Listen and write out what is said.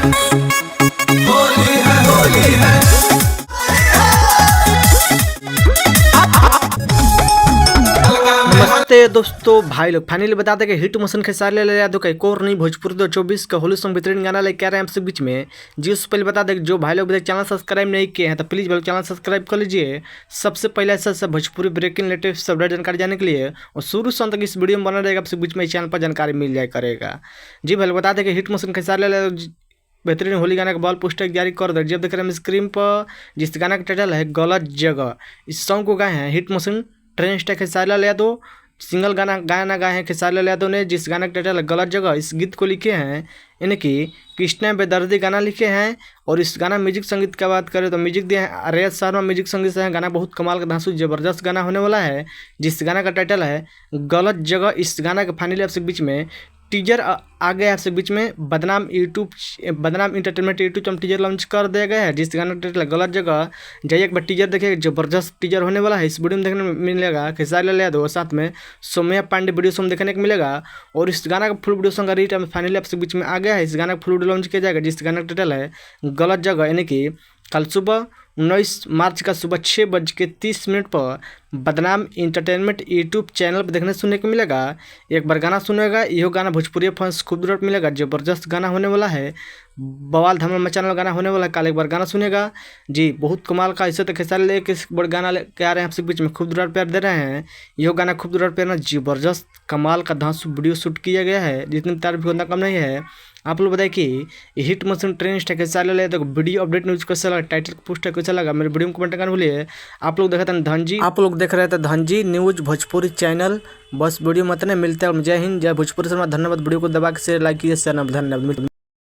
होली है, होली है। नमस्ते दोस्तों भाई लोग, फाइनली बता दें कि हिट मोशन खेसारी लाल यादव का एक और नई भोजपुरी 2024 का होली सॉन्ग बेहतरीन गाना लेके आ रहे हैं आपसे बीच में। जी उससे पहले बता दें कि जो भाई लोग अभी तक चैनल सब्सक्राइब नहीं किए हैं तो प्लीज़ भाई चैनल सब्सक्राइब कर लीजिए। सबसे पहले ऐसा सब भोजपुरी ब्रेकिंग लेटेस्ट अपडेट जानकारी जानने के लिए और शुरू से अंत तक इस वीडियो में बना रहेगा, आपसे बीच में इस चैनल पर जानकारी मिल जाए करेगा। जी भाई बता दें कि हिट मोशन खेसारी लाल यादव बेहतरीन होली गाना का बॉल पोस्टर जारी कर दे। जब देख रहे हैं स्क्रीन पर, जिस गाना का टाइटल है गलत जगह, इस सॉन्ग को गाए हैं hit motion trend star Khesari Lal Yadav. Single गाना गाना गाए हैं खेसारी लाल यादव ने, जिस गाना का टाइटल है गलत जगह। इस गीत को लिखे हैं यानी कि कृष्णा बेदर्दी गाना लिखे हैं। और इस गाना म्यूजिक संगीत का बात करें तो म्यूजिक दिए हैं आर्यस शर्मा, म्यूजिक संगीत से है। गाना बहुत कमाल का धांसू जबरदस्त गाना होने वाला है, जिस गाना का टाइटल है गलत जगह। इस गाना के फाइनली आपसे बीच में टीजर आ गया आपसे बीच में। बदनाम यूट्यूब बदनाम entertainment YouTube channel teaser launch कर दिया गया है, जिस गाना का टाइटल गलत जगह। जाइए एक बार टीजर देखिए, जबरदस्त टीजर होने वाला है। इस वीडियो में देखने में मिलेगा खेसारी लाल यादव और साथ में सौम्या पांडे वीडियो सॉन्ग देखने को मिलेगा। और इस गाना का फुल वीडियो सॉन्ग का रीट फाइनली आपसे बीच में आ गया है। इस गाना का फुल वीडियो लॉन्च किया जाएगा, जिस गाना का टाइटल है गलत जगह, यानी कि कल सुबह 19 मार्च का सुबह 6:30 पर बदनाम इंटरटेनमेंट यूट्यूब चैनल पर देखने सुनने को मिलेगा। एक बार गाना सुनेगा, यो गाना भोजपुरी फैंस खूब दूर मिलेगा। जबरदस्त गाना होने वाला है, बवाल धमाल मचाने वाला गाना होने वाला है। कल एक बार गाना सुनेगा जी, बहुत कमाल का। ऐसे तो खेसारी ले के बड़ गाना लेके आ रहे हैं आपसे बीच में, खूब दूर प्यार दे रहे हैं। यो गाना खूब दूर प्यार ना जबरदस्त कमाल का धांसू वीडियो शूट किया गया है, जितनी तारीफ उतना कम नहीं है। आप लोग बताइए कि hit motion trend star Khesari Lal Yadav video update news कैसा लगा, टाइटल पोस्टर कैसा लगा, मेरे वीडियो में कमेंट करना भूलिए। आप लोग देख रहे थे धनजी, आप लोग देख रहे थे धनजी न्यूज भोजपुरी चैनल। बस वीडियो मत नहीं मिलता है। जय हिंद, जय भोजपुरी शर्मा। धन्यवाद। वीडियो को दबा के से लाइक कीजिए, शेयर। धन्यवाद।